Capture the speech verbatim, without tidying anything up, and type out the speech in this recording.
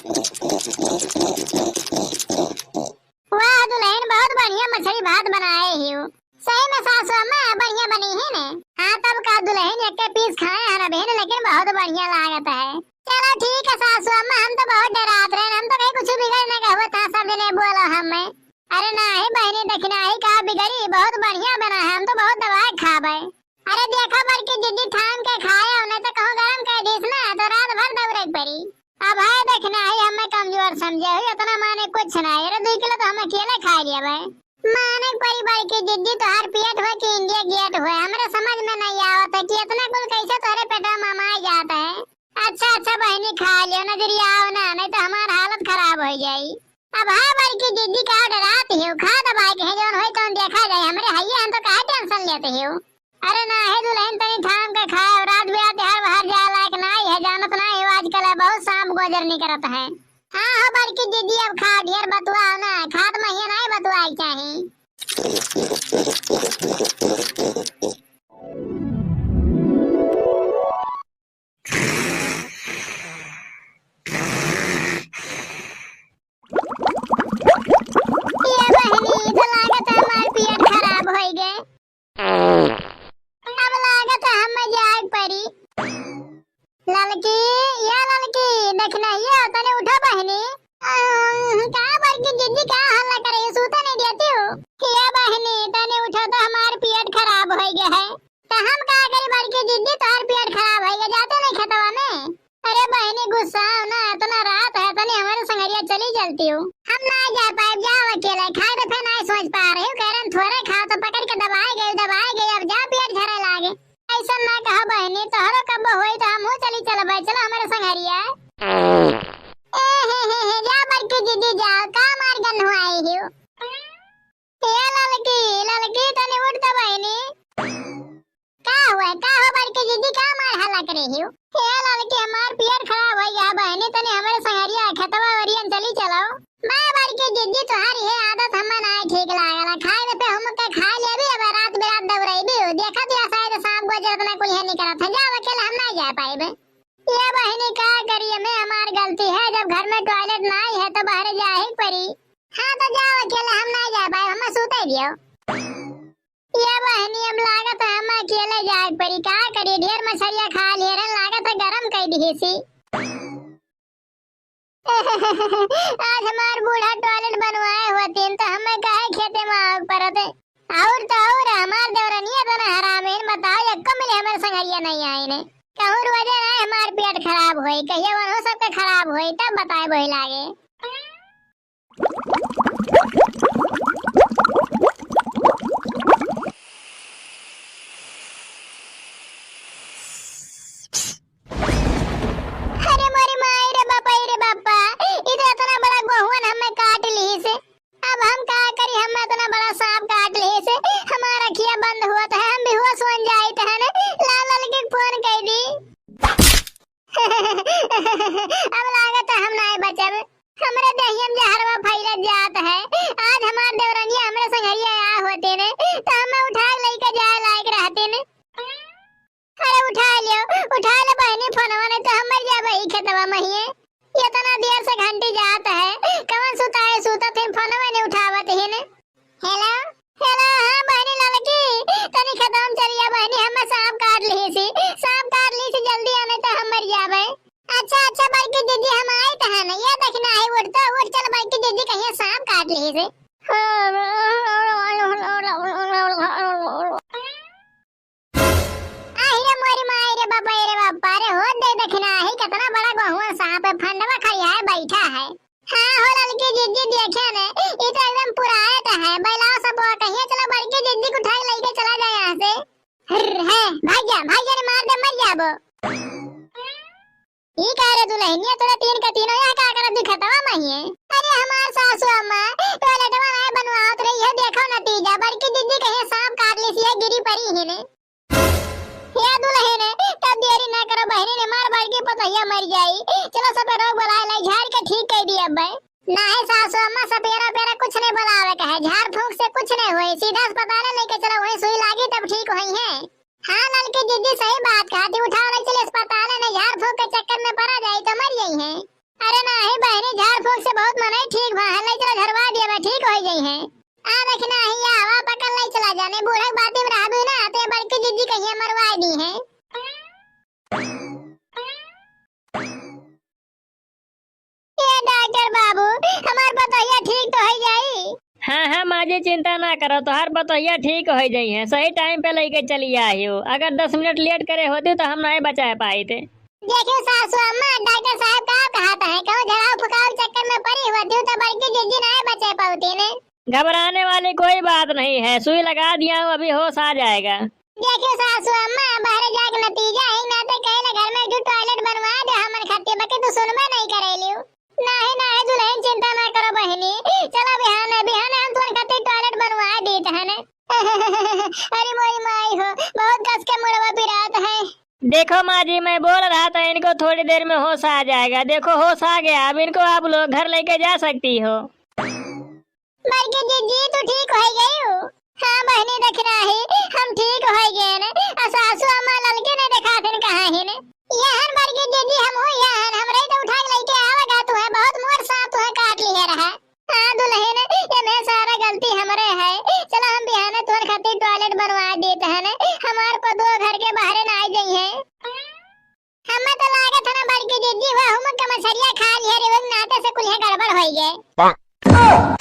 वाह दुलहिन, बहुत बढ़िया मछरी भात बनाए हियो। सही में सासू अम्मा बढ़िया बनी है ने। हाँ तब का दुलहिन, एक पीस खाए हन अबहिन, लेकिन बहुत बढ़िया लागत है। चलो ठीक है सासू अम्मा, हम तो बहुत डरात रहे, हम तो कहीं कुछ बिगड़ न गए हुआ था, सब जने बोलो हमें। अरे नाही बहिनी, दखिनाही का बिगड़ी, बहुत बढ़िया बना है, हम तो बहुत दबाए खाबे। अरे देखो बड़की जिज्जी, थाम के खाए, नहीं तो कहूँ गरम कर दीस ना, तो रात भर दौड़े के पड़ी। अब है दखिनाही हमें कमजोर समझे हुई, इतना माने कुछ ना। अरे दुई किलो तो हम अकेले खा लिया भाई। माने के पड़ी बड़की जिज्जी, तोहार पेट हुए कि इंडिया गेट हुए, हमरे समझ में नहीं आवत है कि इतना कुल कैसे तोहरे पेटवा में माय जात है। अच्छा अच्छा बहिनी, खा लियो, नजरिया आओ ना, नहीं तो हमार हालत खराब हो जाई। अब हाँ बड़की जिज्जी का डरात हियो, खा दबाए के है, जौन होई तौन देखा जाए, हमरे हइये हम तो काहे टेंशन लेते हियो। अरे नाही दुलहिन, तनी थाम के खाए, रात बिरात हर बाहर जाए लायक नाही है, जानत नाही हो आजकल है बहुत सांप गोजर निकरत है। हाँ हो बड़की जिज्जी, अब खा, ढेर बतुआओ ना, खात महिया नाही बतुआए के चाही। ये बहिनी, ई तो लागत है हमार पेट खराब होई गए। अब लागत है हमें जाए पड़ी। ललकी, ये ललकी, देखना ये, तने उठो बहिनी। अम, का बड़की जिज्जी का हल्ला करे, सूते नहीं देती हो? ये बहिनी, तने उठो तो हमार पेट खराब होई गए है। त हम का करी बड़की जिज्जी, तोहर पेट खराब है, ये जाते नहीं खेतवा में? अरे बहिनी गुस्साओ ना, इतना रात है, तनी हमारे संगरिया चली चलती हो। हम ना जा पाए, जाओ अकेले, खाए तो फिर ना सोच पा रही हो, कह रहे थोड़े खाओ तो पकड़ के दबाए गए, दबाए गए, अब जा पेट झरे लागे। ऐसा ना कहो बहिनी, तोहरो कब्बो होई तो हमहू चली चलबे, चलो हमारे संगरिया। ए हे हे हे, जा बड़की जिज्जी जाओ, का मार गन हुआ आई हो? ए ललकी, ललकी, तनी उठ तो बहिनी। का हुआ, का हो बड़की जिज्जी, का मार हल्ला करे हियो? ए ललकी, हमार पेट खराब हो गया बहिनी, तनी हमारे संगरिया खेतवा ओरियन चली चलो। बा बड़की जिज्जी, तोहार ये आदत हमें ना ठीक लागला। खाए में पे हम के खा लेबी, अब रात बिरात दौड़ेबी। देखत या शायद सांप गोजर इतना कुल है निकलत है। जाओ अकेले हम ना जा पाएबे। ये बहिनी का करिए, मैं हमार गलती है, जब घर में टॉयलेट ना है तो बाहर जाए ही पड़ी। हाँ, तो जाओ अकेले, हम नहीं जा पाए, हमें सूते दियो। ये बहिनी, अब लागत है हम अकेले जाए पड़ी, का करी, ढेर मछरिया खा लिए रहन, लागत है गरम कर दिए सी। आज हमार बूढ़ा टॉयलेट बनवाए होतीन, तो हमें काहे खेते में आवे पड़त है? और तो और, हमार देवरनिया तो ना हराम है, बताओ, एको मिले हमारे संगरिया नहीं आए ने। कहूँ रोजे ना हमार पेट खराब होई, कहिए वनहु सबके खराब होई, तब बताए वही लागे। अरे मोरी माई रे बापा, ई रे बापा, ई तो इतना बड़ा गोहुअन हमें काट लीस। अब हम का करी, हमें इतना बड़ा सांप काट लीस, हमार अखिया बंद होत है, हम बेहोश होन जाइत है ने। लाल लाल के फोन कर दी। अब लागत है हम नाय बचब। हमरे देहिया में जहरवा फैलत जात है। आज हमार देवरनिया हमरे संगरिया आ होते ने, तो हमें उठा के लेके जाए लायक रहते ने। अरे उठा लियो, उठा ले बहिनी फोनवा, नहीं तो हम मर जाबे ई खेतवा महिए। इतना देर से घंटी जात है, कवन सुताए सूतत हिन, फोनवा नहीं उठावत हिन। हेलो, हेलो, हाँ बहिनी ललकी, तनी खेतवा में चलिया बहिनी, हमें सांप काट ली सी, सांप काट ली सी, जल्दी आने तो हम मर जाबे। अच्छा, अच्छा, बड़की दीदी, हम आइत हन, ये देखना है, उठ तो उठ, चल, बड़की दीदी कहिया सांप काट ली से। आहि रे मोरी माई रे बाबा रे बाबा रे, हो दे देखना है, कितना बड़ा गोहुआ सांप है, फंडवा खड़िया है, बैठा है। हाँ हो ललकी दीदी, देखे ने, ई तो एकदम पुरायत है, बैलाओ सब, कहिया चलो बड़की दीदी को उठा के लेके चला जाए यहाँ से। हर, है, भाग जा, भाग जा रे, मार दे, मर जाबो। ई का रे दुलहिनिया, तोरा तीन का तीनों यहाँ का करत तू खेतवा में ही है? अरे हमार सासू अम्मा टॉयलेटवा नाय बनवावत रही है, देखो नतीजा, बड़की दीदी कहे सांप काट ली सी है, गिरी पड़ी ही ने। हे दुलहिन, तब देरी ना करो बहिनी ने, मार बड़की पतोहिया मर जाई। चलो सब लोग बुलाए लाई, झाड़ के ठीक कर दिया अब। नाही सासू अम्मा, सपेरा पेरा कुछ नहीं बोलावे का है, झाड़ फूंक से कुछ नहीं होई, सीधा अस्पताल लेके चलो, वहीं सुई लागी तब ठीक होई है। हाँ ललकी दीदी सही बात कहा थी, उठा ले चले अस्पताल, नहीं झाड़ फूंक के चक्कर में पड़ा जाई तो मर जाई है। अरे नाही बहन, हाँ, हाँ, माँ जी, चिंता ना करो, तोहार पतोहिया ठीक होइ जइहैं, सही टाइम पे लइके चली आहियो। अगर दस मिनट लेट करे होती तो हम नाहीं बचाए पाइत। देखियो सासू अम्मा, डॉक्टर साहब का कहत हैं, कहूँ झड़ाऊ फुकाऊ चक्कर में पड़ी होती तो बड़की जिज्जी नाहीं बचे पउतीन। घबराने वाली कोई बात नहीं है, सुई लगा दिया हूँ, अभी होश आ जाएगा। देखियो सासू अम्मा, बहरे जाके नतीजा ही ना ते कहले घर में एक ठो टॉयलेट बनवा दे हमन खातिर, बाकी तू सुनबे नहीं करेलियो। नाहीं, नाहीं दुल्हन, चिंता ना करो बहिनी, चलो बिहान, बिहान हम तुहन खातिर टॉयलेट बनवा देत हन। अरे मोरी माई हो, बहुत कस के मुड़वा पिरात है। देखो माँ जी, मैं बोल रहा था इनको थोड़ी देर में होश आ जाएगा। देखो होश आ गया, अब इनको आप लोग घर लेके जा सकती हो। बड़की जिज्जी, तू ठीक होइ गयू? हाँ बहिनी, देखना ही हम ठीक होइ गए न। आ सासू अम्मा ललके न देखात हन, कहाँ हिन? यहन बड़की जिज्जी, हम हो यहन, हमरे तो उठा के लेके आवेगा तू है, बहुत मोट सांप तू है काट लिए रहा। हाँ दुल्हन, ये में सारा गलती हमरे है। चला हम बिहाने तोहर खातिर टॉयलेट बनवा देत हन, हमार पतोह घर के बाहरे ना आ जइहैं। हमें तो लागत है ना बड़की जिज्जी, वह हुमक के मछरिया खा लिहे रे, वही नाते से कुल यहाँ गड़बड़ होइ गए।